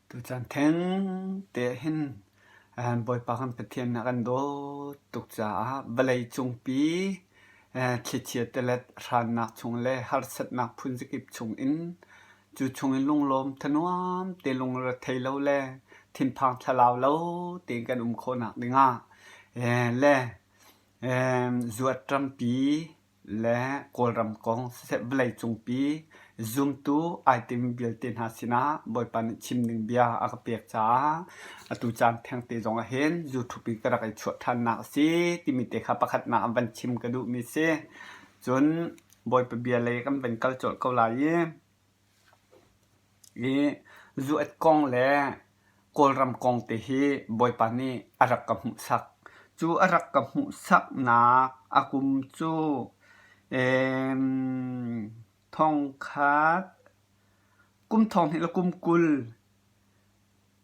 Tucaan thengte ah hin Bawipa kan Pathian nih a kan dawt tuk caah vawlei cungpi thlichia tilet hrannak chung le harsatnak phunzakip chungin cu chungin lunglawm thanuam te lungrethei lo le thinphang thlalau lo tein kan um khawhnak dingah le zuat rampi le Kawlram kong siseh vawleicungpi zumtu ai timi vialte hna sinah Bawipa nih chim ding bia a ka pek caah atu caan thengte zong ah hin YouTube in ka rak i chuah ṭhannak a si timi te kha pakhatnak ah van chim ka duhmi a si. Cun Bawipa bia lei kan van kal colh ko lai i I zuat kong le Kawlram kong te hi Bawipa nih a rak ka hmuhsak. Cu a rak ka hmuhsaknak a kum cu thongkhat kum thonghnih le kum 20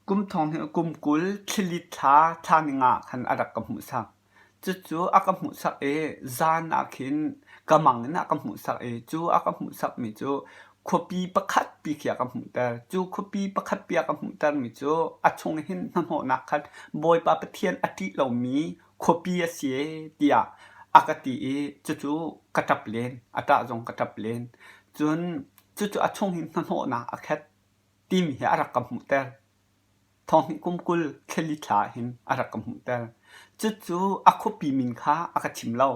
Kum thonghnih le kum 20 thlili thla thla ninga khan a rak ka hmuhsak. Cucu a ka hmuhsak i zan ah khin ka mang in a ka hmuhsak i cu a ka hmuhsakmi cu khuapi pakhat pi khi a ka hmuhter. Cu khuapi pakhat pi a ka hmuhtermi cu a chung hin hnahnawhnak khan Bawipa Pathian a ṭih lomi khuapi a si ee tiah a ka ti i cucu ka ṭap len. A ṭah zong ka ṭap len. Cun cucu a chung hin hnahnawhnak a khat. timi hi a rak ka hmuhter. Thonghnih kum 20 thlali thla ah hin a rak ka hmuhter. Cucu a khuapi min kha a ka chim lo.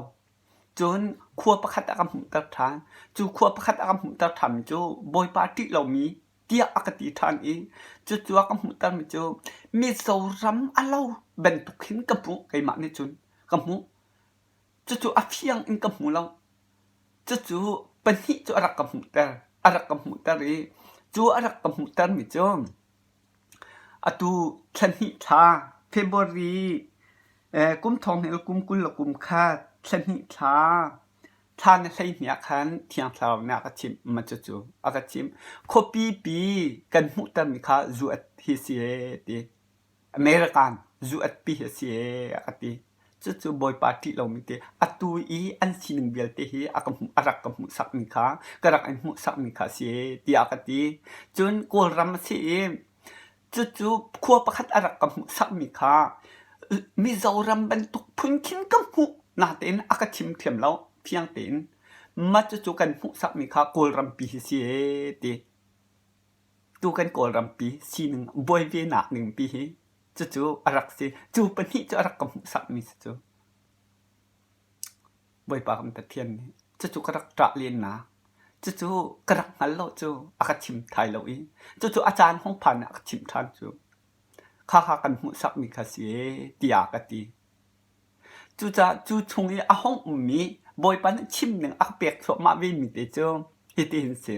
Cun khua pakhat a ka hmuhter ṭhan. Cu khua pakhat a ka hmuhter ṭhanmi cu Bawipa ṭih lomi tiah a ka ti ṭhan i cucu a ka hmuhtermi cu Mizoram a lo bantuk hin ka hmuh keimah nih cun ka hmuh. Cucu a fiang in ka hmu lo. Cucu pahnih cu a rak ka hmuhter. A rak ka hmuhter i cu a rak ka hmuhtermi cu atu thla hnih thla February kum thong hnih le kum 20 le kum khat thla hnih thla thla ni 12 ah khan Thiang Thlarau nih a ka chimh. Mah cucu a ka chimh. Khuapi pi kan hmuhtermi kha zuat hi si ee ti. American zuat pi hi a si ee a ka ti. Cucu Bawipa ṭih lomi te atu i an sining vialte hi a ka hmuh a rak ka hmuhsakmi kha ka rak in hmuhsakmi kha a si ee tiah a ka ti. Cun Kawlram a si i cucu khua pakhat a rak ka hmuhsakmi kha Mizoram bantuk phun khin ka hmuh natein a ka chim thiam lo fiang tein. Mah cucu kan hmuhsakmi kha Kawlrampi hi si ee ti. Tu kan Kawlrampi sining buai ve nak ningpi hi cucu a rak si. Cu pahnih cu a rak ka hmuhsakmi si cu. Bawipa kan Pathian nih cucu ka rak ṭah len nak, cucu ka rak hngal lo cu a ka chim thai lo i cucu a caan hung phan ah a ka chimh ṭhan cu. Khakha kan hmuhsakmi kha si ee tiah ka ti. Cucaah cu chung i a hung ummi Bawipa nih chim ning a ka pek thluahmah vemi te cu hitihin si.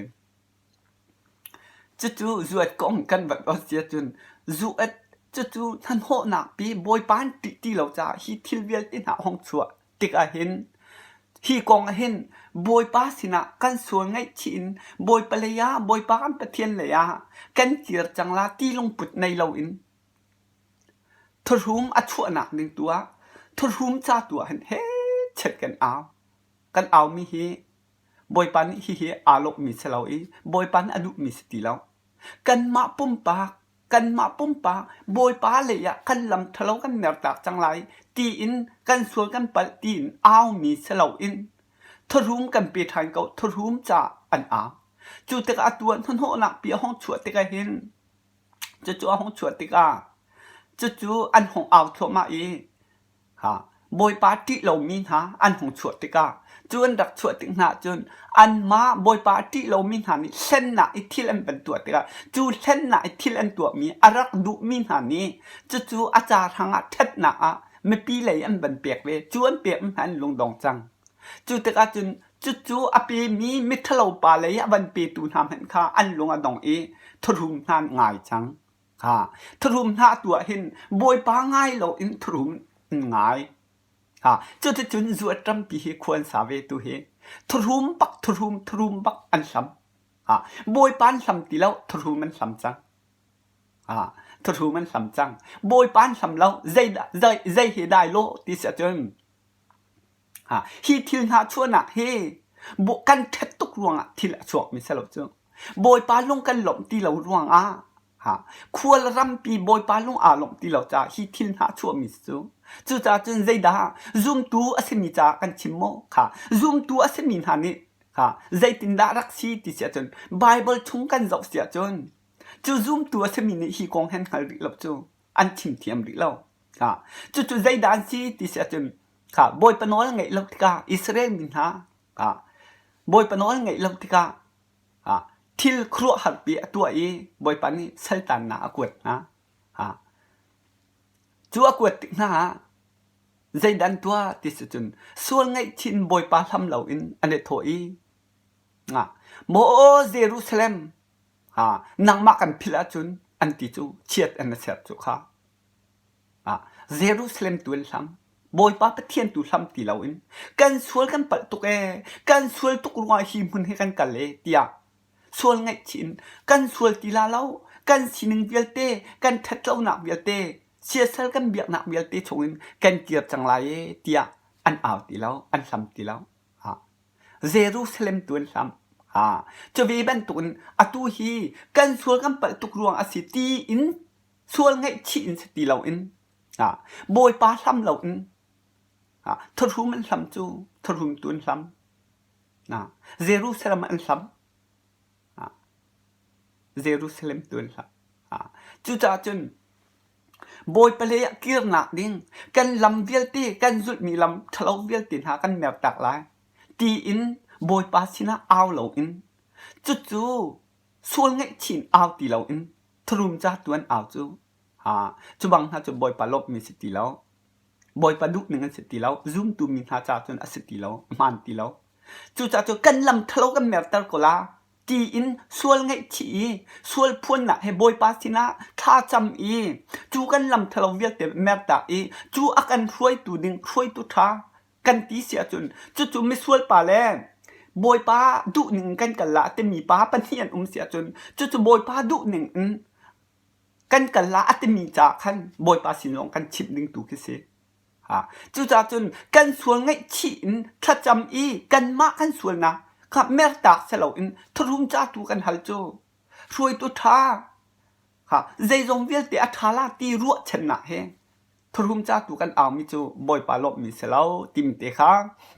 Cucu zuat kong kan van on si ahcun zuat cucu hnahnawhnak pi Bawipa an ṭih ti lo caah hi thil vialte hna a hung chuah tik ahhin hi kong ahhin Bawipa sinah kan sual ngaihchih in Bawipa lei ah Bawipa kan Pathian lei ah kan kir cang la ti lungput nei loin thuhrum a chuahnak ding tu ah thuhrum ca tu ah hin hehchet kan au. Kan aumi hi Bawipa nih hihi aa lawmhmi si lo i Bawipa nih a duhmi si ti lo. Kanmah pumpak, kanmah pumpak Bawipa lei ah kan lam ṭhalo kan mertak cang lai tiin kan sual kan palh tiin aumi si loin thurum kan pe ṭhan ko, thurum caah an au. Cu tikah atu ah hnahnawhnak pi a hung chuah tikah hin cucu a hung chuah tikah cucu an hung au thluahmah i Bawipa ṭih lomi hna an hung chuah tikah cu an rak chuah tik hna ahcun anmah Bawipa a ṭih lomi hna nih hlennak i thil an van tuah tikah cu hlennak i thil an tuahmi a rak duhmi hna nih cucu a ca hrangah ṭhatnak ah mipi lei an van pek ve. Cu an pekmi hna an lungdong cang. Cu tikah cun cucu a pemi miṭhalo pa lei a van petu hna hmanh kha an lung a dong i thurum hna an ngai cang. Ha thurum hna tu ah hin Bawipa ngai loin thurum an ngai. Ha cuticun zuat rampi hi khua an sa ve tu hi thurum bak thurum thurum bak an hlam. Ha Bawipa an hlam ti lo thurum an hlam cang. Ha thurum an hlam cang. Bawipa an hlam lo zei zei zei hi dai lo ti si ahcun ha hi thil hna chuahnak hi kan ṭhat tuk ruangah thil a chuakmi si lo cu. Bawipa lung kan lawmh ti lo ruangah. Ha. Khual rampi Bawipa lung aa lawmh ti lo caah hi thil hna a chuahmi cu. Cucaah cun zeidah zumtu a simi caah kan chim maw? Kha zumtu a simi hna nih kha zeitindah rak si ti si ahcun Baibal chung kan zoh si ahcun cu zumtu a simi nih hi kong hin hngal rih lo cu an chim thiam rih lo. Kha cucu zeidah an si ti si ahcun kha Bawipa nawl ngeih lo tikah Israel mi hna kha Bawipa nawl ngeih lo tikah Thil khuaruahharpi a tuah i Bawipa nih saltannak a kuat hna. Cu a kuat tik hna ah zeidah an tuah ti si cun sual ngaihchih in Bawipa hlam loin an i thawh i, Maw Jerusalem, nangmah kan philh ahcun an ti cu chiat an i ser cu kha. Jerusalem tu an hlam. Bawipa Pathian tu hlam ti loin kan sual kan palh tuk ee, kan sual tuk ruangah hi hmun hi kan kal ee tiah sual ngaihchih in kan sual ti la lo, kan sining vialte, kan ṭhatlonak vialte, siasal kan biaknak vialte chungin kan kir cang lai ee tiah an au ti lo, an hlam ti lo. Jerusalem tu an hlam. Cu ve bantukin atu hi kan sual kan palh tuk ruang a si tiin Sual ngaihchih in si ti loin Bawipa hlam loin thahrum an hlam cu thahrum tu an hlam. Jerusalem an hlam. Jerusalem tu an hlam. Cucaah cun Bawipa lei ah kirnak ding kan lam vialte kan zulhmi lam ṭhalo vialte hna kan mertak lai tiin Bawipa sinah au loin cucu sual ngaihchih in au ti loin Tharum ca tuan au cu cu bang hna cu Bawipa lawmhmi si ti lo. Bawipa duhning an si ti lo. Zumtu mi hna ca cun a si ti lo. A hmaan ti lo. Cucaah cu kan lam ṭhalo kan merter ko la tiin sual ngaihchih i sual phuannak he Bawipa sinah thlacam i cu kan lam ṭhalo vialte mertak i cu a kan hruaitu ding hruaitu ṭha kan ti si ahcun cucu misual pa le Bawipa duhning kan kal la timi pa pahnih an um si ahcun cucu Bawipa duhning in kan kal la a timi caah khan Bawipa sin zong kan chimh ding tu khi si. Ha. Cucaah cun kan sual ngaihchih in thlacam i kanmah kan sualnak kha mertak si loin tharum ca tu kan hal cu hruaitu ṭha ha zeizong vialte a ṭha la ti ruahchannak he Thurhum ca tu kan aumi cu Bawipa lawmhmi si lo timi te kha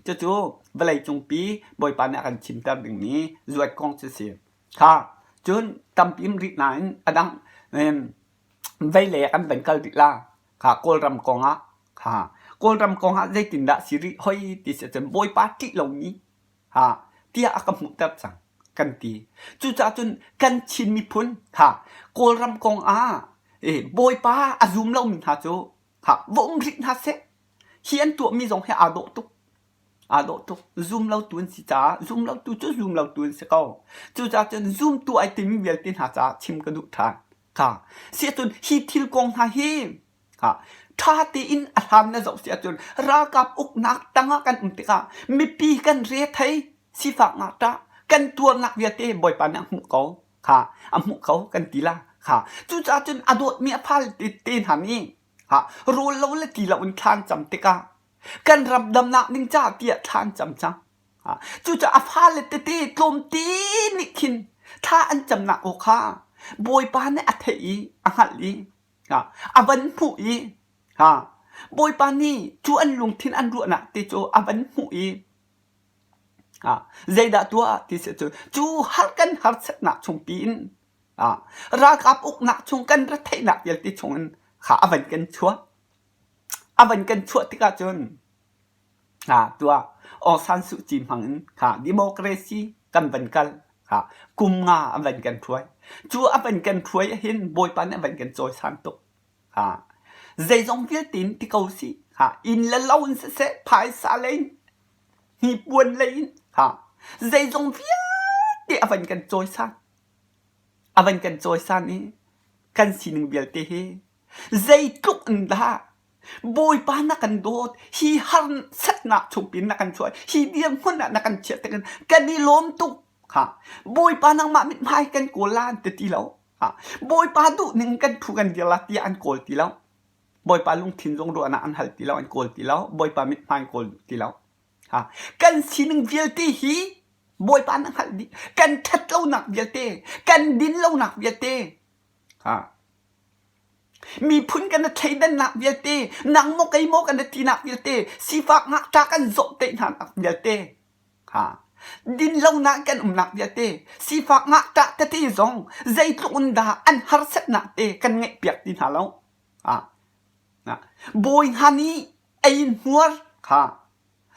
cucu vawleicungpi Bawipa nih a kan chimter dingmi zuat kong cu si. Kha cun tampi um rih nain a dang vei lei ah kan van kal rih la. Kha Kawlram kong ah kha Kawlram kong ah zeitindah si rih hoi ti si ahcun Bawipa ṭih lomi ha tiah a ka hmuhter cang kan ti. Cucaah cun kan Chin miphun ha Kawlram kong ah eh, Bawipa a zum lomi hna cu ha va um rih hna seh. Hi an tuahmi zong hi aa dawh tuk. Aa dawh tuk. Zum lotu an si caah zum lotu cu zum lotu an si ko. Cucaah cun zumtu ai timi vialte hna caah chim ka duh ṭhan. Kha siahcun hi thil kong hna hi Ṭha tein a hlan na zoh si ahcun ralkap uknak tangah kan um tikah mipi kan rethei, sifak ngakṭah, kan tuarnak vialte Bawipa nih a hmuh ko. Kha a hmuh ko kan ti la. Kha cucaah cun a dawtmi a fale te hna nih ha rawl lo le ti loin thla an cam tikah kan ram damnak ding caah tiah thla an cam cang. Cucaah a fale tete tlawmte nih khin thla an camnak aw kha Bawipa nih a theih i a hngalh i A van hmuh i Bawipa nih cu an lungthin an ruahnak te cu a van hmuh i zeidah tuah ti si cu cu har kan harsatnak chungpi in ralkap uknak chung kan retheihnak vialte chungin kha a van kan chuah. A van kan chuah tikah cun tuah Aung San Suu Kyi hmang in kha democracy kan van kal kha kum nga a van kan hruai. Cu a van kan hruai ahhin Bawipa nih a van kan cawisan tuk. Ha zeizong vialte in ti ko sih. Ha inn le lo in siseh, phaisa lei in, hnipuan lei in, ha zeizong vialte a van kan cawisan. A van kan cawisan i kan sining vialte hi zeitluk in dah Bawipa na kan dawt, hi harsatnak chungin na kan chuah, hi dirhmun ah na kan chiah tikin kan i lawm tuk. Ha. Bawipa nangmah mithmai kan kawl la an ti ti lo. Ha. Bawipa duhning kan thu kan dir la tiah an kawl ti lo. Bawipa lungthin zong ruahnak an hal ti lo, an kawl ti lo. Bawipa mithmai an kawl ti lo. Ha. Kan sining vialte hi Bawipa na hngalh dih. Kan ṭhatlonak vialte, kan dinlonak vialte. Ha. Miphun kan i thleidannak vialte, nang maw kei maw kan i tinak vialte, sifak ngakṭah kan zawmhtaih hnanak vialte, ha. Dinlonak kan umnak vialte, sifak ngakṭah tete zong zeitluk in dah an harsatnak te kan ngeihpiak ti hna lo. Ha. Bawi hna nih ei in hmuar kha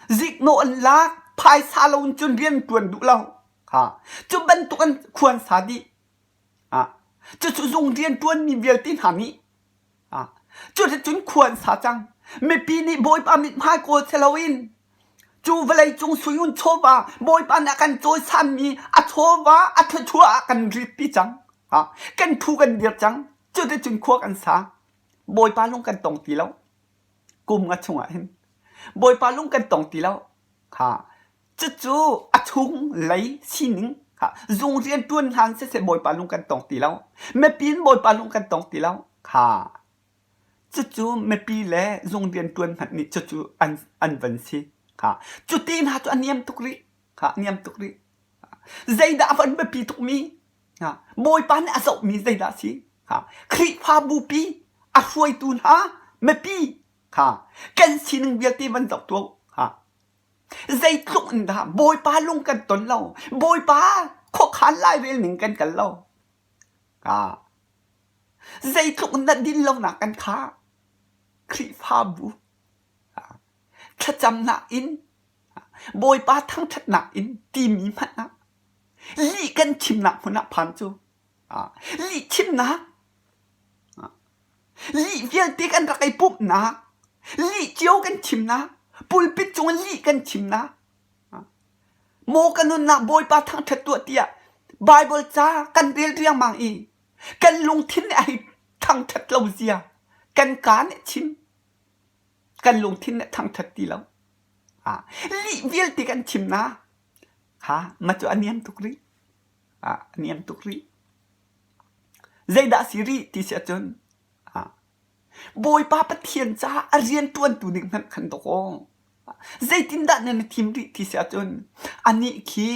ziknawh an lak, phaisa lo in cun rian ṭuan duh lo. Ha. Cu bantuk an khuan sa dih. Cucu zung rianṭuanmi vialte hna nih cuticun khua an sa cang. Mipi nih Bawipa mithmai kawl si loin cu vawleicung sui-ngun chawva Bawipa nih a kan cawisanmi a chawva a thluachuah ah kan ritpi cang. Kan thu kan dir cang. Cuticun khua kan sa. Bawipa lung kan tong ti lo. Kum nga chungah hin Bawipa lung kan tong ti lo. Cucu a chung lei sining kha zung rianṭuan hlan siseh Bawipa lung kan tong ti lo. Mipi in Bawipa lung kan tong ti lo. Kha cucu mipi le zung rianṭuan hmanh nih cucu an an van si. Kha cuti hna cu a niam tuk rih. Kha a niam tuk rih. Zeidah a van biapi tukmi? Bawipa nih a zohmi zeidah a si? Khrihfabupi a hruaitu hna mipi kha kan sining vialte van zoh tuah u. Zeitluk in dah Bawipa lung kan ton lo, Bawipa khuakhan lairel ning kan kal lo. Zeitluk in dah din lonak kan khah. Khrihfabu thlacamnak in Bawipa thangṭhatnak in timi hmanh ah lih kan chimnak hmun ah phan cu lih chimnak Lih vialte kan rak i pumhnak, lih cio kan chimnak, pulpit cung in lih kan chimnak. Maw ka nunnak Bawipa thangṭhat tuah tiah Baibal ca kan rel riangmang i kan lungthin nih a hei thangṭhat lo zia kan kaa nih chim kan lungthin nih thangṭhat ti lo. Lih vialte kan chimnak ha ma cu a niam tuk rih. A niam tuk rih. Zeidah a si rih ti si ahcun Bawipa Pathian caah a rianṭuantu ning hmanh khan dawkaw zeitindah nan i thim rih ti si ahcun anih khi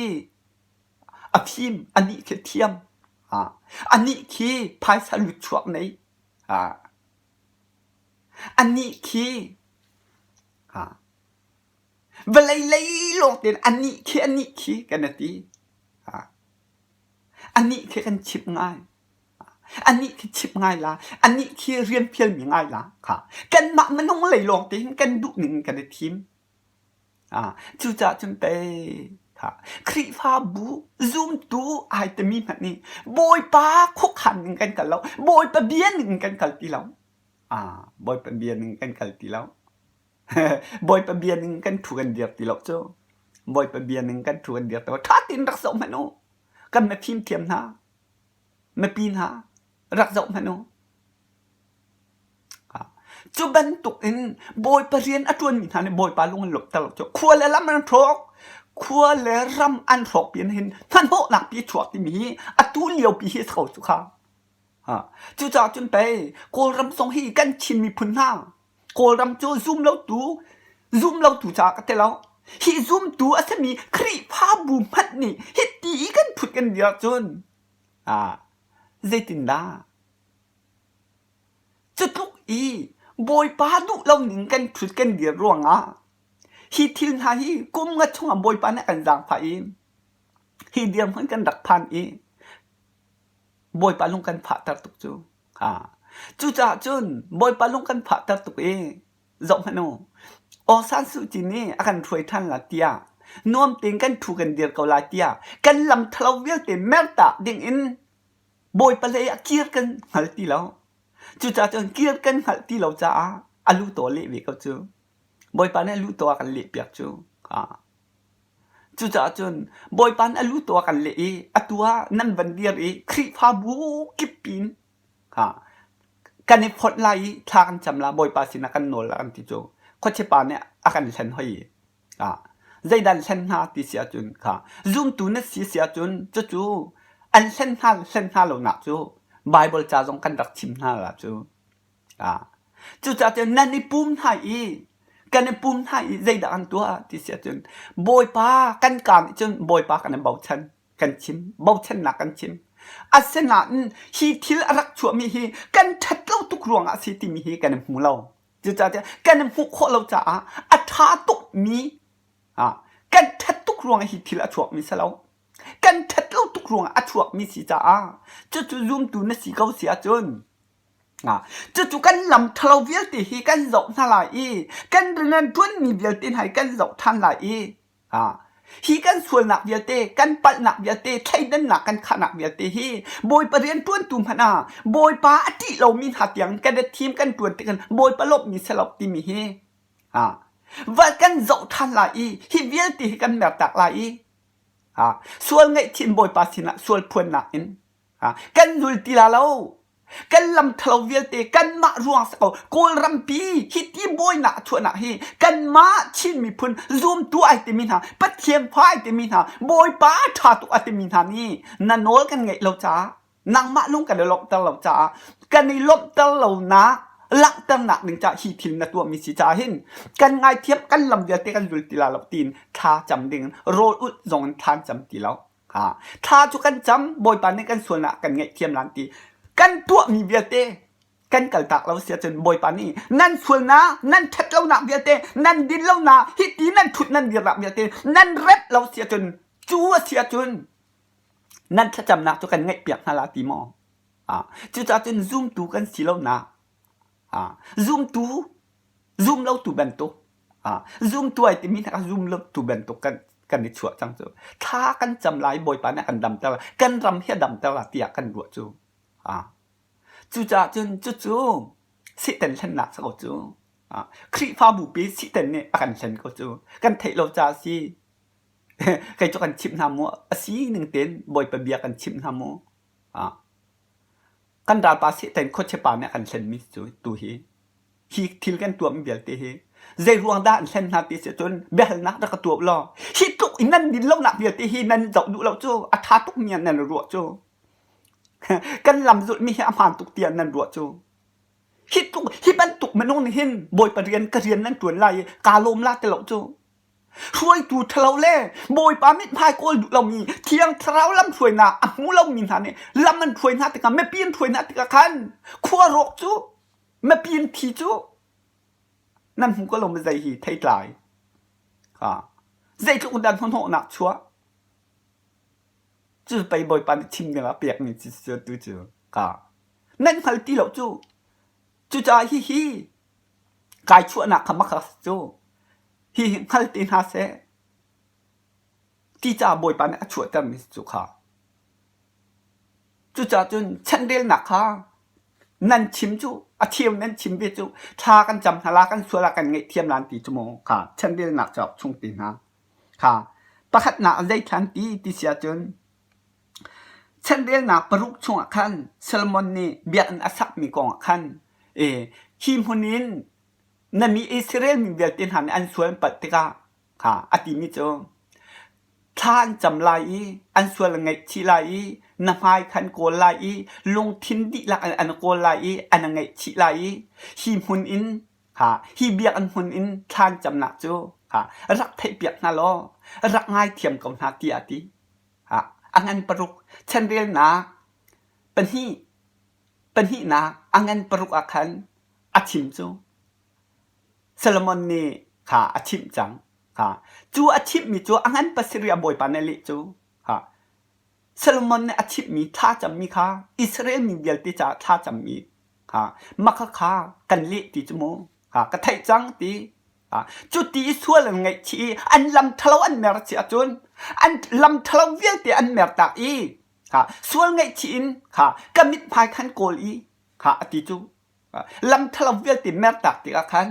a fim, anih khi a thiam, anih khi phaisa lutchuak nei, anih khi vawlei lei lawng tein anih khi anih khi kan i ti. Anih khi kan chimh ngai. Anih khi chimh ngai la. Anih khi rian fialmi ngai la. Kha. Kanmah minung lei lawng te hin kan duh ning kan i thim. Ah, cucaah cun pei kha Khrihfabu zumtu ai timi hmanh nih Bawipa khuakhan ning kan kal lo. Bawipa bia ning kan kal ti lo. Ah, Bawipa bia ning kan kal ti lo. Bawipa bia ning kan thu kan dir ti lo cu. Bawipa bia ning kan thu kan dir ti lo. Ṭha tein rak zoh hmanh u. Kan mifim thiam hna, mipi hna rak zoh hmanh u. Cu bantuk in Bawipa rian a ṭuanmi hna nih Bawipa lung an lawmhter lo cu. Khua le lam an hrawk. Khua le ram an hrawk piin hin hnahnawhnak pi a chuak timi hi atu lio pi hi a si ko cu kha. Cucaah cun pei Kawlram zong hi kan Chin miphun hna Kawlram cu zum lotu zum lotu caah ka ti lo. Hi zumtu a simi Khrihfabu hmanh nih hiti i kan phut kan dir ahcun zeitindah cu tluk i Bawipa duh lo ning kan phut kan dir ruangah hi thil hna hi kum nga chungah Bawipa nih a kan zaangfah i hi dirhmun kan rak phan i Bawipa lung kan fahter tuk cu. Cucaah cun Bawipa lung kan fahter tuk i zohhmanh u, Aung San Suu Kyi nih a kan hruai ṭhan la tiah nuam tein kan ṭhu kan dir ko lai tiah kan lam ṭhalo vialte mertak dingin Bawipa lei ah kir kan hngal ti lo. Cucaah cun kir kan hngalh ti lo caah a lu taw leh ve ko cu. Bawipa nih a lu taw a kan lehpiak cu. Cucaah cun Bawipa nih a lu tu a kan leh i atu ah nan van dir i Khrihfabu kip piin kan i fonh lai i thla kan cam la Bawipa sinah kan nawl la kan ti cu khuachipa nih a kan hlen hoi i zeidah an hlen hna ti si ahcun kha zumtu na si si ahcun cucu an hlen hna hlen hna lonak cu Baibal ca zong kan rak chim hna la cu. Cucaah cun nan i pum hna i kan i pum hna i zeidah kan tuah ti si ahcun Bawipa kan kaa nih cun Bawipa kan i bochan kan chim bochannak kan chim. Asinain hi thil a rak chuahmi hi kan ṭhat lo tuk ruangah a si timi hi kan i hmu lo. Cucaah kan i hmuh khawh lo caah a ṭha tukmi kan ṭhat tuk ruangah hi thil a chuakmi si lo. Kan ṭhat lo tuk ruangah a chuakmi si caah cucu zumtu na si ko si ahcun cucu kan lam ṭhalo vialte hi kan zoh hna lai i kan rianṭuanmi vialte hna hi kan zoh ṭhan lai i Hi kan sualnak vialte, kan palhnak vialte, thleidannak kan khahnak vialte hi Bawipa rianṭuantu hmanh ah Bawipa a ṭih lomi hna tiang kan i thim kan ṭuan tik in Bawipa lawmhmi si lo timi hi va kan zoh ṭhan lai i hi vialte hi kan mertak lai i sual ngaihchih Bawipa sinah sual phuannak in Kan zul ti la lo. Kan lam ṭhalo vialte kanmah ruang si ko. Kawlrampi hiti buainak a chuahnak hi kanmah Chin miphun zumtu ai timi hna, Pathian fa ai timi hna, Bawipa ṭha tuk a timi hna nih na nawl kan ngeih lo caah nangmah lung kan i lawmhter lo caah kan i lawmhter lonak langhternak ding caah hi thil na tuahmi si caah hin kan ngaithiam kan lam vialte kan zul ti la lo tiin thla cam ding rawl ulh zong in thla an cam ti lo. Thla cu kan cam, Bawipa nih kan sualnak kan ngaihthiam lan ti. Kan tuahmi vialte kan kaltak lo si ahcun Bawipa nih nan sualnak, nan ṭhatlonak vialte, nan dinlonak, hiti nan ṭhut nan dirnak vialte nan remh lo si ahcun cu a si ahcun nan thlacamnak cu kan ngaihpiak hna la ti maw? Cucaah cun zumtu kan si lonak, zumtu zum lotu bantuk Zumtu ai timi hna kha zum lotu bantuk kan kan i chuah cang cu. Thla kan cam lai Bawipa nih a kan damter kan ram hi a damter la tiah kan ruah cu. Cucaah cun cucu Satan hlennak si ko cu. Khrihfabu pi Satan nih a kan hlen ko cu. Kan theih lo caah a si. Kei cu kan chimh hna mu a sining tein Bawipa bia kan chimh hna mu. Kan ralpa Satan khuachia pa nih a kan hlenmi cu tu hi. Hi thil kan tuahmi vialte hi zei ruang dah an hlen hna ti si cun biahalnak rak ka tuah law hi tluk in nan din lonak vialte hi nan zoh duh lo cu a ṭha tuk mi ah nan ruah cu kan lam zulhmi hi a hmaan tuk tiah nan ruah cu hi tluk hi bantuk minung nih hin Bawipa rian ka rian nan ṭuan lai i kaa lawm la ti lo cu hruaitu ṭhalo le Bawipa mithmai kawl duh lomi Thiang Thlarau lamhruainak a hmu lomi hna nih lam an hruai hna tikah mipi an hruai hna tikah khan khua rawk cu Mipi in thi cu nan hmu ko lo ma zei hi theitlai ha zeitluk dah hnawhnawhnak chuah cu pei Bawipa nih chim ding ah pekmi cu tu cu ka nan hngal ti lo cu cucaah hihi kai chuahnak kha makha cu hi hi hngal te hna seh ti caah Bawipa nih a chuahtermi cu kha Cucaah cun chanrelnak kha nan chim cu a cheu nan chim ve cu thla kan cam hna la kan sual ah kan ngaihthiam lan ti cu maw kha chanrelnak cauk chung te hna kha pakhatnak zeithlan ti ti si ahcun chanrelnak paruk chungah khan Solomon nih biakinn a sakmi kong ah khan e hi hmun in na mi Israel mi vialte hna nih an sual an palh tikah Kha a timi cu thla an cam lai i an sual an ngaihchih lai i na hmai kha an kawl lai i lungthin dihlak in an kawl lai i an ngaihchih lai i hi hmun in ha hi biakinn hmun in thla an camnak cu ha rak theihpiak hna law rak ngaithiam ko hna tiah a ti. Ha a ngan paruk chanrelnak pahnih pahnihnak a ngan paruk ah khan a chim cu Solomon nih kha a chimh cang. Kha cu a chimhmi cu a ngan pasarih a bawipa nih a leh cu kha Solomon nih a chimhmi thlacammi kha Israel mi vialte caah thlacammi kha mah kha kan leh ti cu mu kha ka theih cang ti cu ti i sual an ngaihchih i an lam ṭhalo an mer si ahcun an lam ṭhalo vialte an mertak i kha sual ngaihchih in kha ka mithmai khan kawl i kha a ti cu Lam ṭhalo vialte mertak tikah khan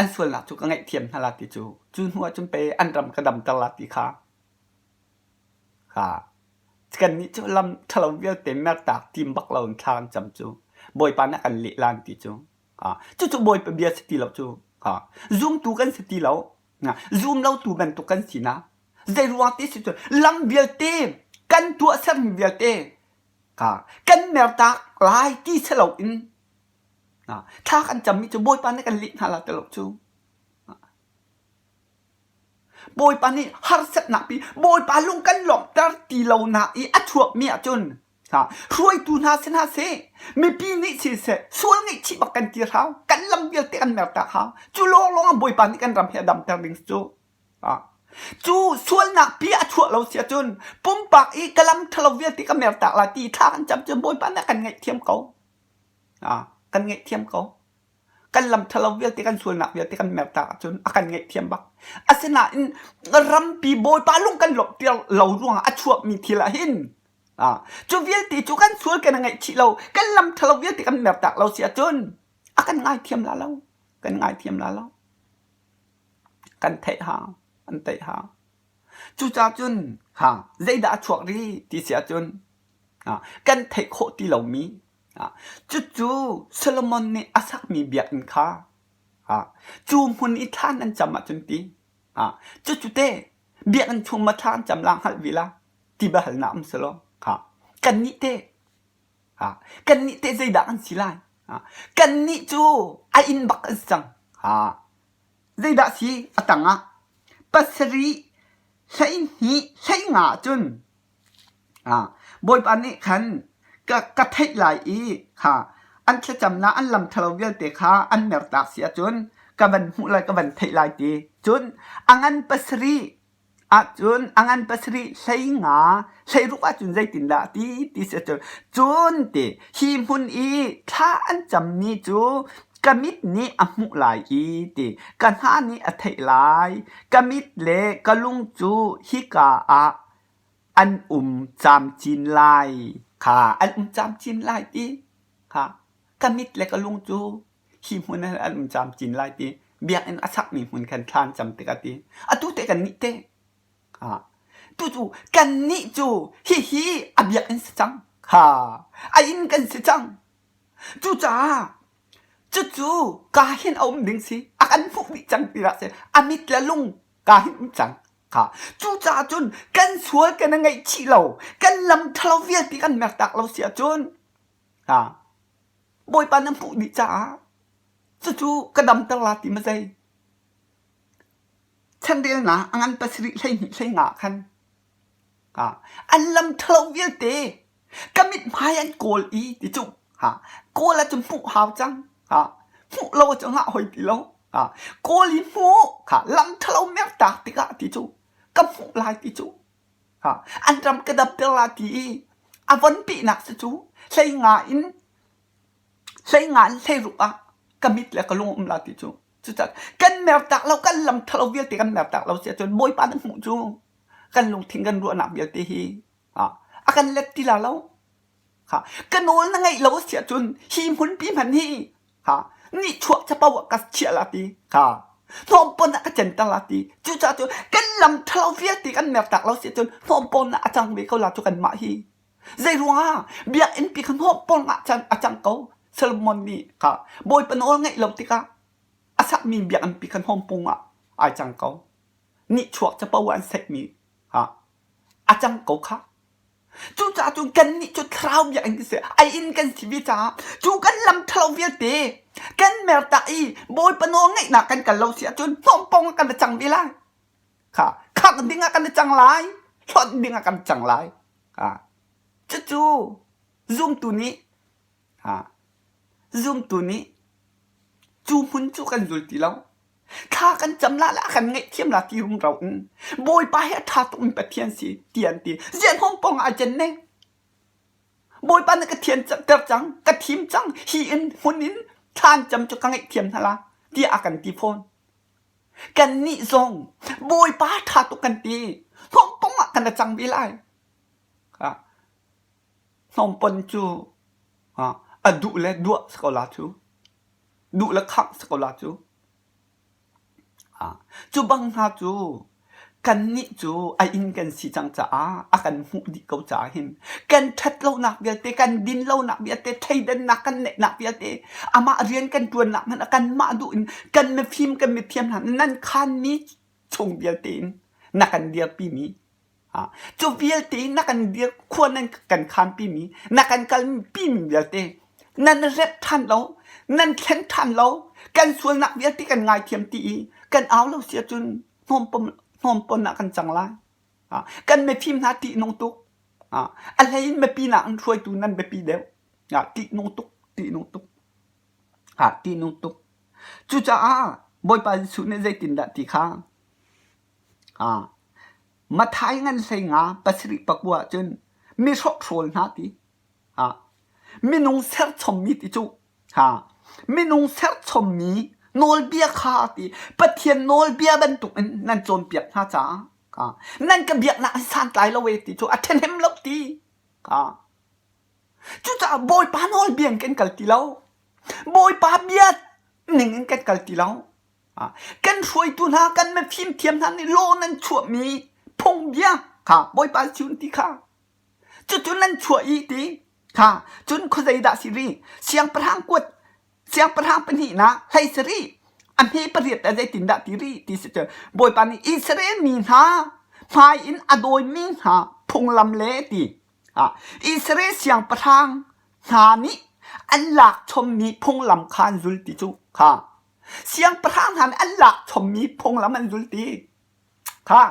an sualnak cu ka ngaihthiam hna la ti cu cu hnu ah cun pei an ram ka damter la ti kha kha kannih cu lam ṭhalo vialte mertak tim bak lo in thla kan cam cu Bawipa nih a kan leh lan ti cu cucu Bawipa bia si ti lo cu zumtu kan si ti lo zum lotu bantuk kan si na zei ruang ti si cu lam vialte kan tuahsermi vialte Kan mertak lai ti si loin thla kan cammi cu Bawipa nih kan leh hna lai ti lo cu. Bawipa nih harsatnak pi Bawipa lung kan lawmhter ti lonak i a chuakmi ahcun ha, hruaitu hna si hna seh, mipi nih siseh, sual ngaihchih bak kan ti hau, kan lam vialte kan mertak hau. Cu lawnglawng ah Bawipa nih kan ram hi a damter ding cu. Cu sualnak pi a chuah lo si ahcun pumpak i ka lam ṭhalo vialte ka mertak la ti thla kan cam cun Bawipa nih a kan ngaihthiam ko. Kan ngaihthiam ko. Kan lam ṭhalo vialte kan sualnak vialte kan mertak ahcun a kan ngaihthiam bak. Asinain rampi Bawipa lung kan lawmhter lo ruangah a chuakmi thil ah hin cu vialte cu kan sual kan ngaihchih lo, kan lam ṭhalo vialte kan mertak lo si ahcun a kan ngaithiam la lo. Kan ngaithiam la lo. Kan theih hau, an theih hau. Cucaah cun ha zeidah a chuak rih ti si ahcun kan theih khawh ti lomi cucu Solomon nih a sakmi biakinn kha cu hmun i thla nan cam ahcun ti cucu teh biakinn chung ma thla an cam la hngalh ve la ti biahalnak um selaw kannih teh kannih teh zeidah kan si lai? Kannih cu a inn bak kan si cang. Zeidah si a tangah pasarih 12 hleinga cun Bawipa nih khan ka, ka theih lai i kha an thlacamnak an lam ṭhalo vialte kha an mertak si ahcun ka van hmuh lai ka van theih lai ti. Cun a ngan pasarih ahcun a ngan pasarih 15 16 ahcun zeitindah a ti ti si ahcun cun ti hi hmun i thla an cammi cu ka mit nih a hmuh lai i ti ka hna nih a theih lai ka mit le ka lung cu hika ah an um camcin lai kha an um camcin lai ti kha ka mit le ka lung cu hi hmun ah an um camcin lai ti biakinn a sakmi hmun khan thla an cam tikah ti atu te kan nih te tu cu kan nih cu hihi a biakinn si cang ha a inn kan si cang cucaah cucu ka hin a um ding si a kan hmuh dih cang ti dah si a mit le lung ka hin um cang kha cucaah cun kan sual kan i ngaihchih lo kan lam ṭhalo vialte kan mertak lo si ahcun ha Bawipa na hmuh dih caah cucu ka damter la ti ma zei? Chanrelnak a ngan pasarih 12 hleinga khan an lam ṭhalo vialte ka mithmai an kawl i ti cu kawl ahcun hmuh hau cang hmuh lo ahcun ngah hoi ti lo kawl i hmuh lam ṭhalo mertak tikah ti cu ka hmuh lai ti cu An ram ka damter la ti i a von pihnak si cu 15 in 15 in 16 ah ka mit le ka lung um la ti cu. Cucaah kan mertak lo kan lam ṭhalo vialte kan mertak lo si ahcun Bawipa na hmuh cu kan lungthin kan ruahnak vialte hi a kan let ti la lo. Ka nawl na ngeih lo a si ahcun hi hmunpi hmanh hi nihchuak capo ah ka chiah la ti. Hnawmpon ah ka center la ti. Cucaah cu kan lam ṭhalo vialte kan mertak lo si ahcun hnawmpon ah a cang ve ko la cu kanmah hi. Zei ruangah biakinn pi kha hnawmpon ah a cang ko. Solomon nih kha Bawipa nawl ngeih lo tikah a sakmi biakinn pi kha hnawmpung ah ai cang ko. Nihchuak capo ah an saihmi a cang ko kha. Cucaah cun kannih cu thlarau biakinn kan si, ai inn kan si ve caah cu kan lam ṭhalo vialte kan mertak i Bawipa nawl ngeihnak kan kal lo si ahcun hnawmpong ah kan i cang ve lai. Kha khangh ding ah kan i cang lai, hlonh ding ah kan cang lai. Ha. Cucu zumtu nih ha, zumtu nih cu hmun cu kan zul ti lo. Thla kan cam la le a kan ngaihthiam la ti rumro in Bawipa hi a ṭha tukmi Pathian si ti an ti. Ziah hnawmpong ah cen ne? Bawipa nih ka thian ter cang, ka thim cang, hi in hmun in thla an cam cu ka ngaihthiam hna la tiah a kan ti fawn. Kannih zong Bawipa ṭha tuk kan ti. Hnawmpong ah kan i cang ve lai. Hnawmpon cu a duh le duah si ko la cu. Duh le khangh si ko la cu. Cu bang hna cu kannih cu a inn kan si cang caah a kan hmuh dih ko caah hin kan ṭhat lonak vialte, kan din lonak vialte, thleidannak kan neihnak vialte, amah rian kan ṭuannak hmanh ah kanmah duh in kan mifim kan mithiam hna nan khanmi chung vialte in na kan dirpimi Cu vialte na kan dir khua nan kan khanpimi, na kan kalpimi vialte nan rep ṭhan lo, nan thlen ṭhan lo, kan sualnak vialte kan ngaithiam ti i kan au lo si ahcun hnawmpon. Hnawmpon ah kan cang lai. Kan mifim hna ṭihnung tuk. A hlei in mipi nak in hruaitu nan biapi deuh. Ṭihnung tuk, ṭihnung tuk. Ṭihnung tuk. Cucaah Bawipa Jesuh nih zeitindah ti kha Matthai ngan hlei nga pasarih pakua cun mi hrokhrawl hna ti. Minung serchommi ti cu minung serchommi nawlbia kha ti Pathian nawlbia bantukin nan cawnpiak hna caah nan ka biaknak hi santlai lo e ti cu a ṭhahnem lo ti. Cucaah Bawipa nawlbia in kan kal ti lo. Bawipa bia ning in kan kal ti lo. Kan hruaitu hna, kan mifimthiam hna nih law nan chuahmi phungbia kha Bawipa chim ti kha Cucu nan chuah i ti kha cun khuazei dah si rih? Siangpahrang kuat siangpahrang pahnihnak hlei si rih. A hme pariat ah zeitindah ti rih ti si cun Bawipa nih Israel mi hna hmai in a dawimi hna phunglam le ti Israel siangpahrang hna nih an lak chommi phunglam kha an zul ti cu kha siangpahrang hna nih an lak chommi phunglam an zul ti kha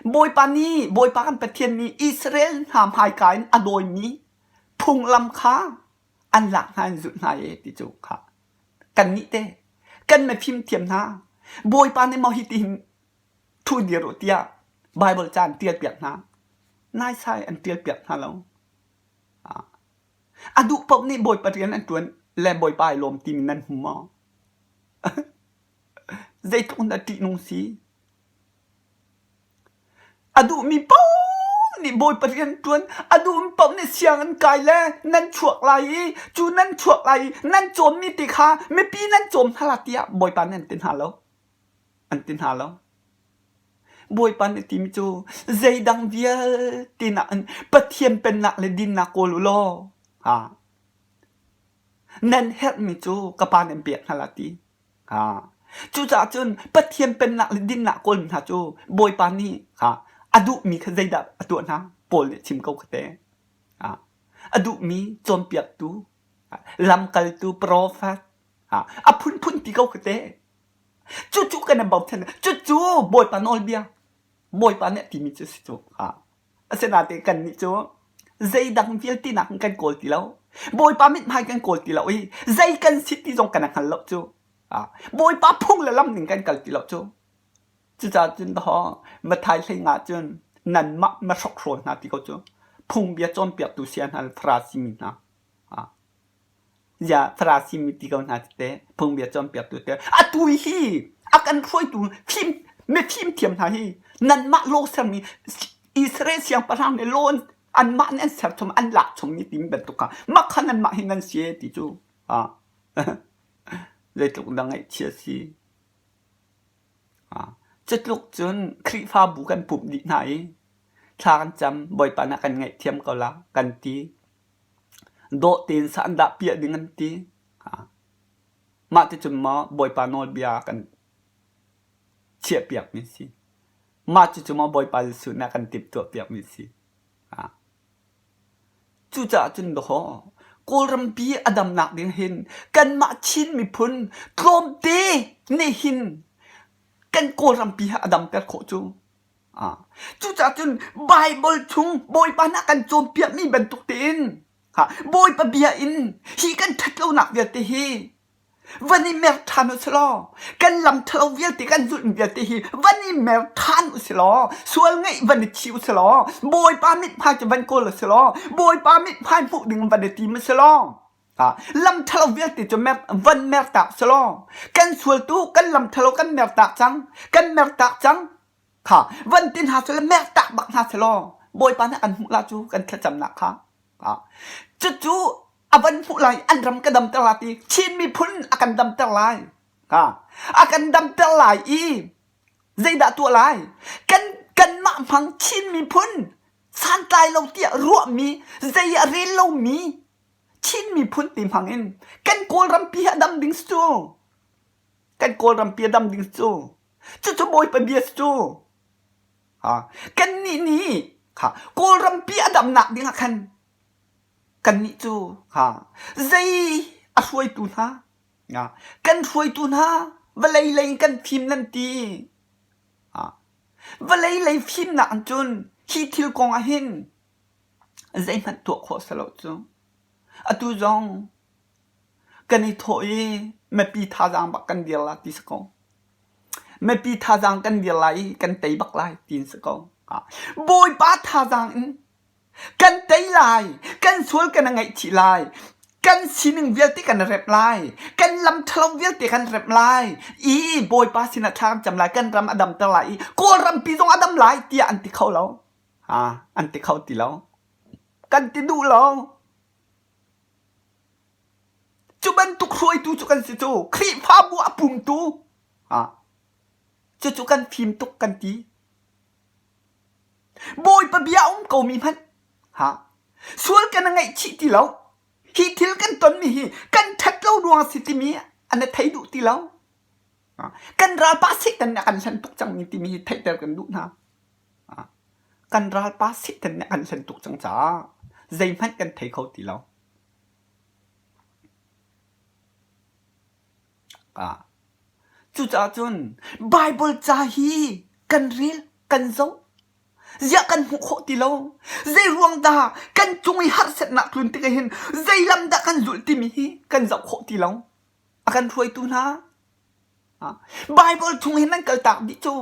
Bawipa nih, Bawipa kan Pathian nih Israel hna hmaika in a dawimi phunglam kha an lak hna in zulh hna e ti cu kha kannih te kan mifimthiam hna Bawipa nih maw hitihin thu dir u tiah Baibal ca an ṭialpiak hna. Naisai an ṭialpiak hna lo. A duh paoh nih Bawipa rian an ṭuan le Bawipa ai lawm timi nan hmu maw? Zeitluk in dah ṭihnung si? A duhmi paoh nih Bawipa rian ṭuan, a duhmi paoh nih sianginn kai le nan chuak lai i cu nan chuak lai i nan cawnmi ti kha mipi nan cawm hna la tiah Bawipa nih an ti hna lo. An ti hna lo. Bawipa nih timi cu zeidang vialte nakin Pathian pennak le dinnak kawl u law ha, nan herhmi cu ka Pa nih an pek hna la ti. Cucaah cun Pathian pennak le dinnak kawlmi hna cu Bawipa nih a duhmi kha zeidah a tuah hna? Paul nih a chim ko kha teh. A duhmi cawnpiaktu, lamkaltu, profet, a phunphun ti ko kha teh. Cucu kan i bochan. Cucu Bawipa nawlbia. Bawipa nih a timi cu a si cu. Asinain kannih cu zeidang vialte nakin kan kawl ti lo. Bawipa mithmai kan kawl ti lo i zei kan si ti zong kan i hngal lo cu. Bawipa phung le lam ning kan kal ti lo cu. Cucaah cun dawh Matthai hlei nga cun nanmah na hrokhrawl hna ti ko cu phungbia cawnpiaktu sia hna le Farasi mi hna. Ziah Farasi mi ti ko hna teh phungbia cawnpiaktu te atu hi a kan hruaitu fim mifim thiam hna hi nanmah law sermi Israel siangpahrang nih law anmah nih an ser chom an lak chommi timi bantuk kha mah kha nanmah hi nan si ti cu zeitluk dah ngaihchia si cutluk cun Khrihfabu kan pumh dih hna i thla kan cam Bawipa nih a kan ngaihthiam ko la kan ti Dawh tein sah piah ding an ti. Mah ticun maw Bawipa nawlbia kan chiahpiakmi si. Mah cucu maw Bawipa Jesuh nih a kan timhtuahpiakmi si. Cucaah cun dawh Kawlrampi a damnak ding hin kanmah Chin miphun tlawmte nih hin kan Kawlrampi hi a damter khawh cu. Cucaah cun Baibal chung Bawipa nih a kan cawnpiakmi bantuk tein Bawipa bia in hi kan ṭhatlonak vialte hi van i mer ṭhan u sih law kan lam ṭhalo vialte kan zulhmi vialte hi van i mer ṭhan u sih law sual ngeih van i thi u sih law Bawipa mithmai cu van kawl u sih law Bawipa mithmai hmuh ding van i tim u sih law lam ṭhalo vialte cu mer, van mertak sih law kan sual tu kan lam ṭhalo kan mertak cang kan mertak cang Kha van ti hna seh mertak bak hna seh law Bawipa nih an hmuh la cu kan thlacamnak kha. Cucu a van hmuh lai an ram ka damter la ti Chin miphun a kan damter lai. A kan damter lai i zeidah tuah lai? Kan kanmah hmang Chin miphun santlai lo tiah ruahmi zei a rel lomi Chin miphun ti hmang in kan Kawlrampi hi a dam ding cu. Kan Kawlrampi a dam ding cu. Cucu Bawipa bia si cu. Kannih nih kha Kawlrampi a damnak ding ah khan kannih cu kha zei a hruaitu hna kan hruaitu hna vawlei lei in kan fim nan ti. Vawlei lei fimnak in cun hi thil kong ah hin zeihmanh tuah khawh a si lo cu. Atu zong kan i thawh i mipi thazaang bak kan dir la ti si ko. Mipi thazaang kan dir lai i kan tei bak lai tiin si ko. Bawipa thazaang in Kan tei lai, kan sual kan i ngaihchih lai, kan sining vialte kan i remh lai, kan lam ṭhalo vialte kan remh lai i Bawipa sinah thla kan cam lai, kan ram a damter lai i Kawlrampi zong a dam lai tiah an ti kho lo. Ha, an ti kho ti lo. Kan ti duh lo. Cu bantuk hruaitu cu kan si cu. Khrihfabu a pumtu. Ha. Cucu kan fim tuk kan ti. Bawipa bia a um komi hmanh ha sual kan i ngaihchih ti lo. Hi thil kan tonmi hi kan ṭhat lo ruang a si timi an i thei duh ti lo. Kan ralpa Satan nih a kan hlen tuk cangmi timi hi theihter kan duh hna. Kan ralpa Satan nih a kan hlen tuk cang caah zeihmanh kan thei kho ti lo. Cucaah cun Baibal ca hi kan rel, kan zoh. Ziah kan hmuh khawh ti lo? Zei ruang dah kan cung i harsatnak tlun tikah hin zei lam dah kan zulh timi hi kan zoh khawh ti lo. A kan hruaitu hna. Baibal chung hin nan kaltak dih cu.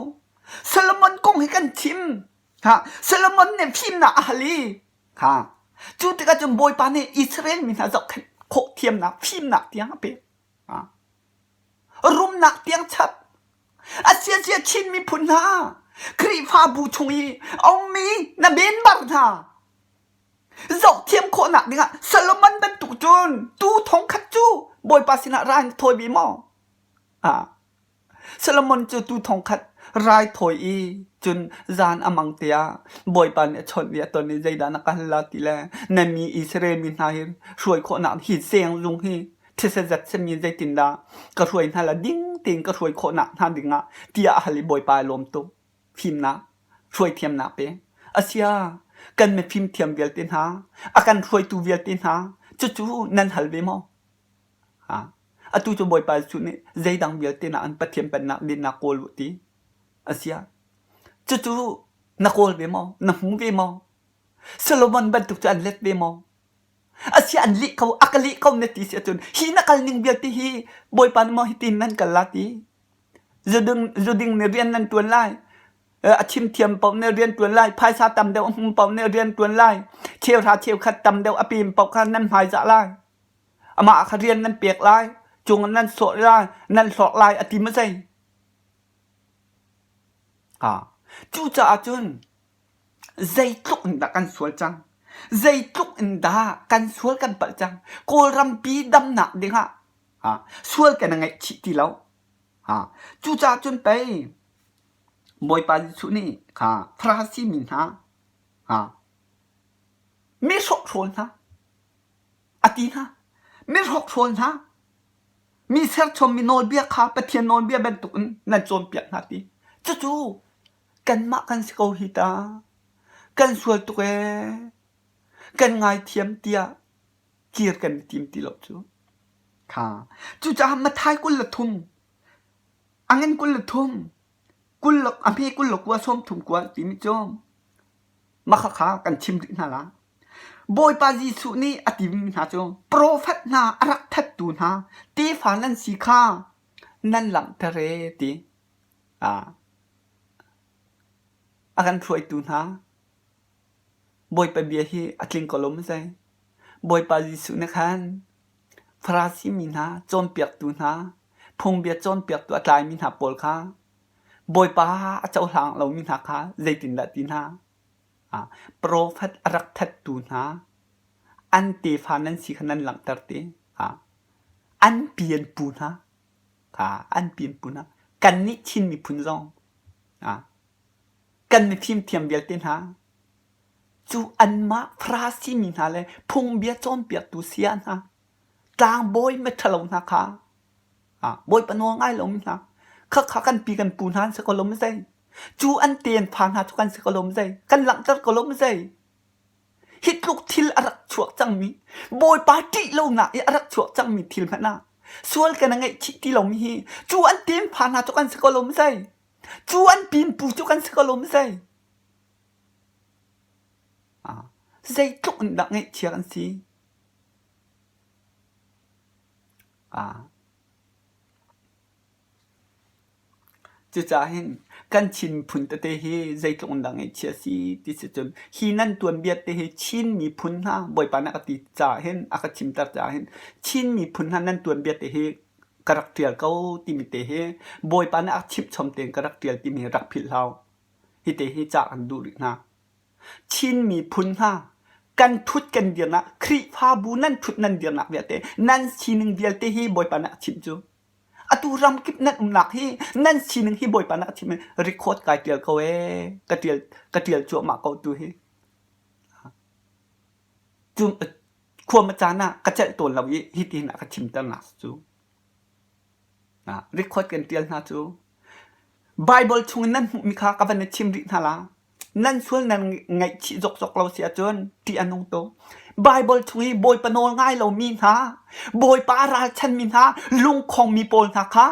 Solomon kong hi kan chim. Ha, Solomon nih fimnak a hal i ha, cu tikah cun Bawipa nih Israel mi hna zohkhenh khawh thiamnak, fimnak tiang a pek. Rumnak tiang chap. A siasia Chin miphun hna, Khrihfabu chung i a ummi na member hna, zohthiam khawhnak dingah Solomon bantuk cun tuu thongkhat cu Bawipa sinah rai na thawi ve maw? Ah. Solomon cu tuu thongkhat raithawi i cun zan a mang tiah Bawipa nih a chawnh i a ton i zeidah na ka hal la ti le na mi Israel mi hna hi hruai khawhnak hi sengzung hi thisa zat simi zeitindah ka hruai hna la ding tein ka hruai khawhnak hna dingah tiah a hal i Bawipa a lawm tuk. Fimnak, hruaithiamnak pe. Asia, kan mifimthiam vialte hna, a kan hruaitu vialte hna, cucu nan hal ve maw? Atu cu Bawipa Jesuh nih zeidang vialte nakin Pathian Pennak dinnak kawl u ti a si ah cucu na kawl ve maw? Na hmu ve maw? Solomon bantuk cu an let ve maw? Asiah an lih ko, a ka lih ko na ti si ahcun hi na kal ning vialte hi Bawipa nih maw hitin nan kal la ti? Zuding, zuding nih rian nan ṭuan lai. A chimthiam paoh nih rian ṭuan lai. Phaisa tam deuh a hmu paoh nih rian ṭuan lai. Cheuhra cheukhat tam deuh a pem paoh kha nan hmaizah lai. Amah kha rian nan pek lai, cung nan sawh lai, nan hlawk lai a ti maw zei? Cucaah cun zeitluk in dah kan sual cang? Zeitluk in dah kan sual kan palh cang? Kawlrampi damnak dingah sual kan i ngaihchih ti lo. Cucaah cun pei Bawipa Jesuh nih kha Farasi mi hna, mi hrawkhrol hna, A ti hna. Mi hrokhrawl hna, mi serchommi nawlbia kha Pathian nawlbia bantukin nan cawnpiak hna ti. Cucu kanmah kan si ko hi ta. Kan sual tuk ee. Kan ngaithiam tiah kir kan i tim ti lo cu. Kha. Cucaah Matthai 23, a ngan 23, kul le a hme 29 30 kua timi cu mah khakha kan chim rih hna la. Bawipa Jesuh nih a timi hna cu profet hna a rak thattu hna tefa nan si kha nan langhter ee ti. A kan hruaitu hna Bawipa bia hi a tling ko lo maw zei? Bawipa Jesuh nih khan Farasi mi hna cawnpiaktu hna phungbia cawnpiaktu a tlaimi hna pawl kha Bawipa a cohlang lomi hna kha zeitindah ti hna? Profet a rak thattu hna an tefa nan si kha nan langhter te. An pi an pu hna kha an pi an pu hna. Kannih Chin miphun zong kan mifimthiam vialte hna cu anmah Farasi mi hna le phungbia cawnpiaktu saya hna tlangbawi miṭhalo hna kha Bawipa nawl ngai lomi hna khakha kan pi kan pu hna an si ko lo maw zei? Cu an tefa hna cu kan si ko lo maw zei? Kan langhter ko lo maw zei? Hi tluk thil a rak chuak cangmi, Bawipa ṭih lonak i a rak chuak cangmi thil hmanh ah sual kan i ngaihchih ti lomi hi cu an tefa hna cu kan si ko lo maw zei? Cu an pinpu cu kan si ko lo maw zei? Zeitluk in dah ngaihchia kan si? Cucaah hin kan Chin miphun tete hi zeitluk in dah ngaihchia a si ti si cun hi nan tuanbia te hi Chin miphun hna Bawipa nih a ka ti caah hin a ka chimter caah hin Chin miphun hna nan tuanbia te hi ka rak ṭial ko timi te hi Bawipa nih a chimhchom tein ka rak ṭial timi hi rak philh hlah u. Hi te hi ca kan duh rih hna. Chin miphun hna kan ṭhut kan dirnak Khrihfabu nan ṭhut nan dirnak vialte nan sining vialte hi Bawipa nih a chimh cu. Atu ramkip nan umnak hi nan sining hi Bawipa nih a chimh i record kai ṭial ko ee ka ṭial ka ṭial cuahmah ko tu hi. Cu khuam a caan ah ka celh tawn lo i hitihin a ka chimternak cu. Record kan ṭial hna cu Baibal chungin nan hmuhmi kha ka van i chim rih hna la. Nan sual nan ngaihchih zokzok lo si ahcun ṭih a nung tuk. Baibal chung i Bawipa nawl ngai lomi hna, Bawipa a ralchanmi hna, lungkhongmi pawl hna kha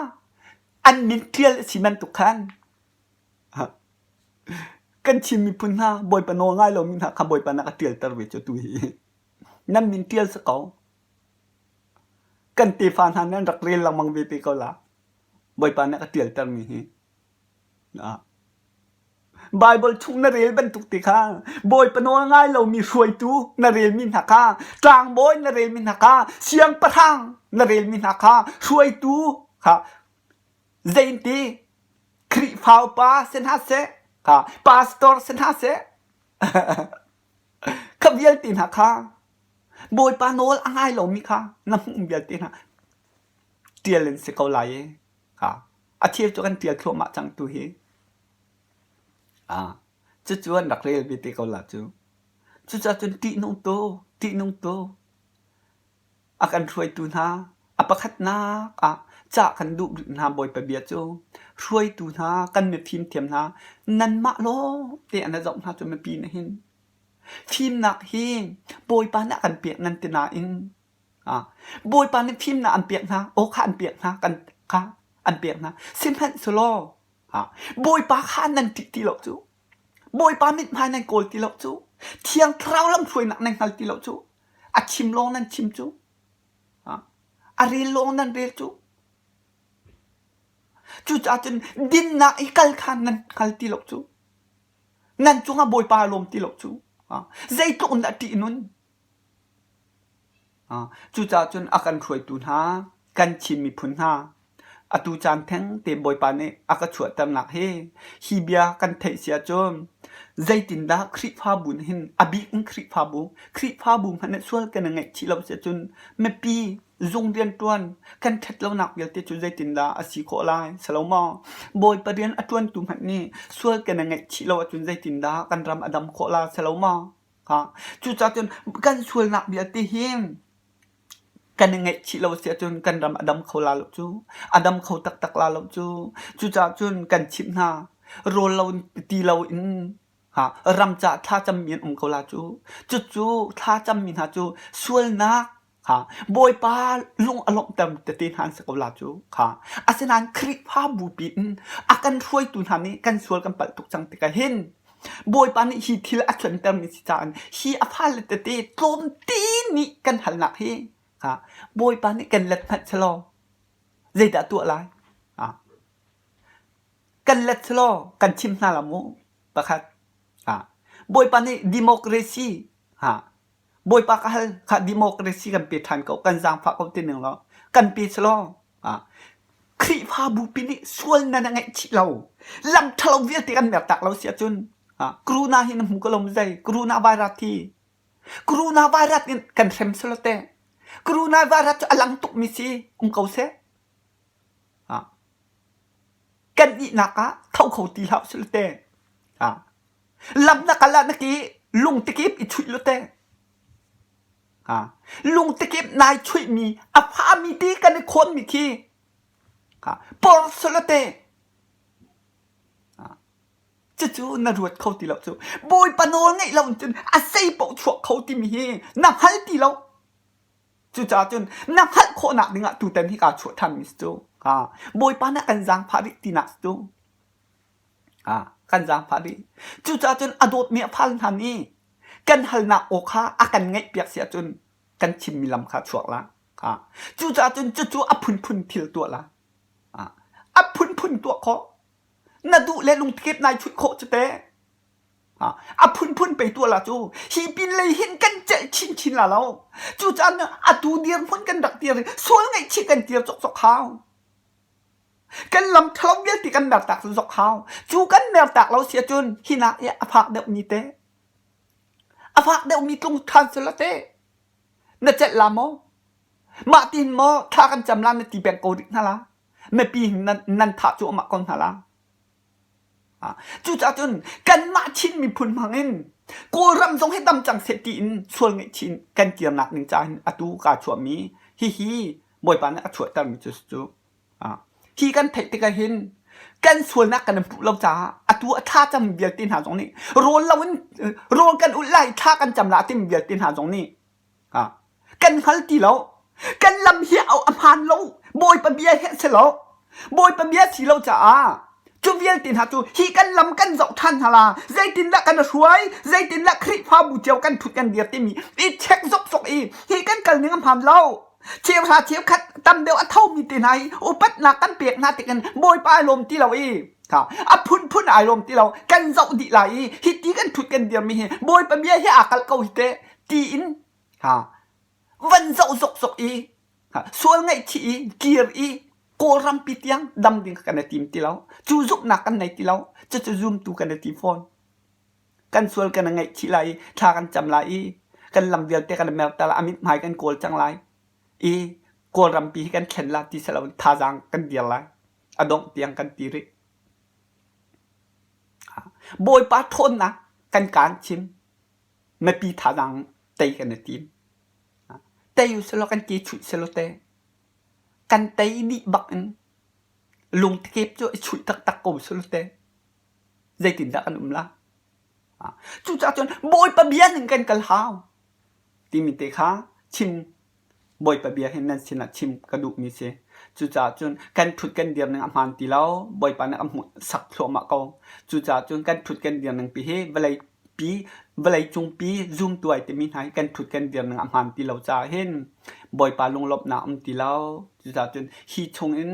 an min ṭial a si bantuk khan kan Chin miphun hna Bawipa nawl ngai lomi hna kha Bawipa nih a ka ṭialter ve cu tu hi. Nan min ṭial si ko. Kan tefa hna nih an rak rel lengmang ve te ko la. Bawipa nih a ka ṭialtermi hi. Baibal chung na rel bantuk te kha Bawipa nawl ngai lomi hruaitu na relmi hna kha tlangbawi na relmi hna kha siangpahrang na relmi hna kha hruaitu kha zeinti Khrihfa upa si hna seh kha pastor si hna seh kha vialte hna kha Bawipa nawl a ngai lomi kha na hmuh vialte hna ṭial in si ko lai i kha a thil cu kan ṭial thluahmah cang tu hi. Cucu an rak rel ve te ko la cu. Cucaah cun ṭihnung tu, ṭihnung tu a kan hruaitu hna a pakhatnak ah cah kan duh rih hna Bawipa bia cu hruaitu hna kan mifim thiam hna nanmah lawng te an zoh hna cu mipi nih hin fimnak hi Bawipa nih a kan pek nan ti nain Bawipa nih fimnak an pek hna, aw kha an pek hna, kan kha an pek hna. Sihmanhsehlaw Bawipa kha nan ṭih ti lo cu. Bawipa mithmai nan kawl ti lo cu. Thiang Thlarau lamhruainak nan hngal ti lo cu. A chim lawng nan chim cu. A rel lawng nan rel cu. Cucaah cun dinnak i kal kha nan hngal ti lo cu. Nan cungah Bawipa a lawm ti lo cu. Zeitluk in dah ṭih nun. Cucaah cun a kan hruaitu hna, kan Chin miphun hna, atu caan thengte Bawipa nih a ka chuahternak hi, hi bia kan theih si ahcun zeitindah Khrihfabu nih hin a bik in Khrihfabu, Khrihfabu hmanh nih sual kan i ngaihchih lo si ahcun mipi zung rianṭuan kan ṭhat lonak vialte cu zeitindah a si khawh lai? Si lo maw? Bawipa rian a ṭuantu hmanh nih sual kan i ngaihchih lo ahcun zeitindah kan ram a dam khawh lai? Si lo maw? Cucaah cun kan sualnak vialte hi kan i ngaihchih lo si ahcun kan ram a dam kho la lo cu. A dam kho taktak la lo cu. Cucaah cun kan chimh hna. Rawl lo ti lo in ram caah thlacammi an um ko la cu. Cucu thlacammi hna cu sualnak Bawipa lung a lawmhter tete hna an si ko la cu. Kha. Asinain Khrihfabu pi in a kan hruaitu hna nih kan sual kan palh tuk cang tikah hin Bawipa nih hi thil a cuantermi si caah hi a fale tete tlawmte nih kan halnak hi kha Bawipa nih kan let hmanh selaw zeidah tuah lai? Kan let selaw kan chim hna la mu pakhat. Bawipa nih democracy Bawipa ka hal kha democracy kan pe ṭhan ko kan zaangfah ko ti ning law kan pe selaw Khrihfabu pi nih sual nan a ngaihchih lo lam ṭhalo vialte kan mertak lo si ahcun Corona hi na hmu ko lo maw zei Corona virus hi Corona virus in kan hrem selaw teh Corona virus cu a lang tukmi si um ko seh kan ihnak ah tho kho ti hlah usih teh Lam na kal ah na ki lung tikip i chuih lu te. Lung tikip nai chuihmi a fami ti kan i khawnmi khi por solo te. Cucu na ruat kho ti lo cu. Bawipa nawl ngeih lo cun a sei paoh chuak kho timi hi na hngal ti lo. Cucaah cun na hngalh khawhnak dingah tutan hi kaa chuah ṭhanmi si cu. Bawipa na kan zaangfah rih tinak si cu. Kan zaangfah dih. Cucaah cun a dawtmi a fal hna nih kan halnak aw kha a kan ngaihpiak si ahcun kan chimmi lam kha chuak la. Cucaah cun cucu a phunphun thil tuah la. A phunphun tuah khawh. Na duh le lungthip nai chut khawh cu teh. A phunphun pei tuah la cu. Hi pin lei hin kan celh chinchin la lo. Cucaah atu dirhmun kan rak dir sual ngaihchih kan tir cawkcawk hau. Kan lam ṭhalo vialte kan mertak cu zok hau. Cu kan mertak lo si ahcun hinak i a fak deuhmi te, a fak deuhmi tlung ṭhan selaw te, na celh la maw? Mah tiin maw thla kan cam la na ti peng ko rih hna la? Mipi hin nan, nan thah cuahmah ko hna la. Cucaah cun kanmah Chin miphun hmang in Kawlram zong hi dam cang seh tiin sual ngaihchih in kan kirnak ding caah hin atu kaa chuahmi hihi Bawipa nih a chuahtermi cu cu. Hi kan theih tikah hin kan sualnak kan in puh lo caah atu a thla cam vialte hna zong nih rawl lo in rawl kan ulh lai thla kan cam la timi vialte hna zong nih Kan hngal ti lo. Kan lam hi a hmaan lo. Bawipa bia hi a si lo. Bawipa bia si lo caah cu vialte hna cu hi kan lam kan zoh ṭhan hna la. Zeitindah kan hruai? Zeitindah Khrihfabu cio kan ṭhut kan dir timi i check zokzok i hi kan kal ning a hmaan lo. Cheuhra cheukhat tam deuh a thomi te hna hi upatnak kan pek hna tikin Bawipa ai lawm ti lo i a phunphun ai lawm ti lo. Kan zoh dih lai i hi ti kan ṭhut kan dirmi hi Bawipa bia hi aa kalh ko hi teh tiin van zoh zokzok i sual ngaihchih i kir i Kawlrampi tiang dam ding kan i tim ti lo. Cu zumhnak kan nei ti lo. Cucu zumtu kan i ti fawn. Kan sual kan i ngaihchih lai i thla kan cam lai i kan lam vialte kan i merter lai, a mithmai kan kawl cang lai i Kawlrampi hi kan thlen la ti si loin thazaang kan dir lai. A dongh tiang kan ti rih. Bawipa ṭhawnnak kan kaan chim. Mipi thazaang tei kan i tim. Tei usih kan ke chuih selaw teh kan tei dih bak in lungtekep cu i chuih taktak ko selaw teh zeitindah kan um la? Cucaah cun Bawipa bia ning kan kal hau timi te kha chim Bawipa bia hi nan sinah chim ka duhmi si. Cucaah cun kan ṭhut kan dir ning a hmaan ti lo. Bawipa nih a hmuh sak thluahmah ko. Cucaah cun kan ṭhut kan dir ning pi hi vawlei pi vawleicung pi zumtu ai timi hna hi kan ṭhut kan dir ning a hmaan ti lo caah hin Bawipa lunglawmhnak um ti lo. Cucaah cun hi chungin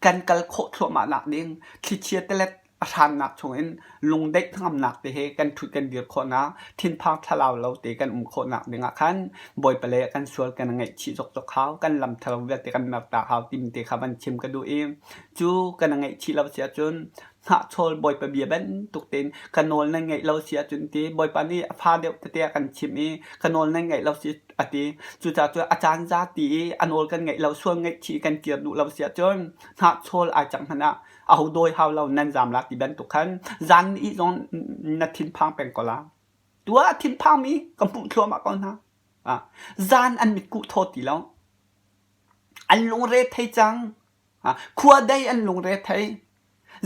Kan kal khawh thluahmah nak ding thlichia tilet a hrannak chungin lungdaih hnangamnak te he kan ṭhut kan dir khawhnak, thinphang thlalau lo te kan um khawhnak dingah khan Bawipa le kan sual kan ngaihchih zokzok hau, kan lam ṭhalo vialte kan mertak hau timi te kha van chim ka duh i cu kan ngaihchih lo si ahcun hnahchawl Bawipa bia bantuk tein ka nawl nan ngaih lo si ahcun ti Bawipa nih a fa deuh tete a kan chimh i ka nawl nan ngaih lo si a ti. Cucaah cun a caan za ti i a nawl kan ngaih lo sual ngaihchih kan kir duh lo si ahcun hnahchawl ai cang hmanh ah aho dawi hau lo nan zaam la ti bantuk khan zan ih zong na thinphang peng ko la. Tuah thinphangmi ka hmuh thluahmah ko hna. Zan an mitkuh thaw ti lo. An lungre thei cang. Khua dei an lungre thei.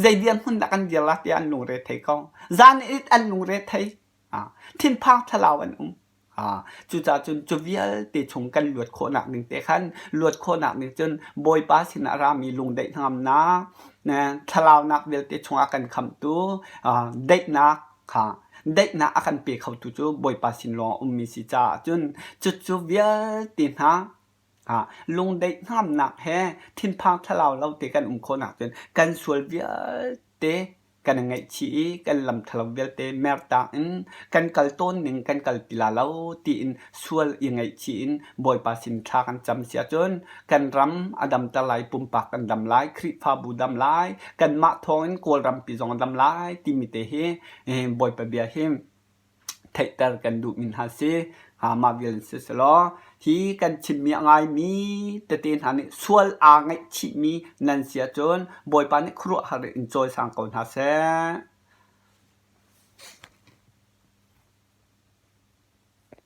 Zei dirhmun dah kan dir la tiah an lungre thei ko. Zan it an lungre thei. Thinphang thlalau an um. Cucaah cun cu vialte chung kan luat khawhnak ding te khan luat khawhnak ding cun Bawipa sinah rami lungdaih hnangamnak, thlalaunak vialte chungah kan khamtu daihnak kha daihnak a kan pe khotu cu Bawipa sin lawng a ummi si caah cun cucu vialte hna lungdaih hnangamnak he thinphang thlalau lo te kan um khawhnak cun kan sual vialte kan i ngaihchih i kan lam ṭhalo vialte mertak in kan kal tawn ning kan kal ti la lo tiin sual i ngaihchih in Bawipa sin thla kan cam si ahcun kan ram a damter lai, pumpak kan dam lai, Khrihfabu dam lai, kanmah thawngin Kawlrampi zong a dam lai timi te hi Bawipa bia hi theihter kan duhmi hna si. Mah vial in siselaw hi kan chimmi a ngaimi tete hna nih sual aa ngaihchihmi nan si ahcun Bawipa nih khuaruahhar in cawisang ko hna seh.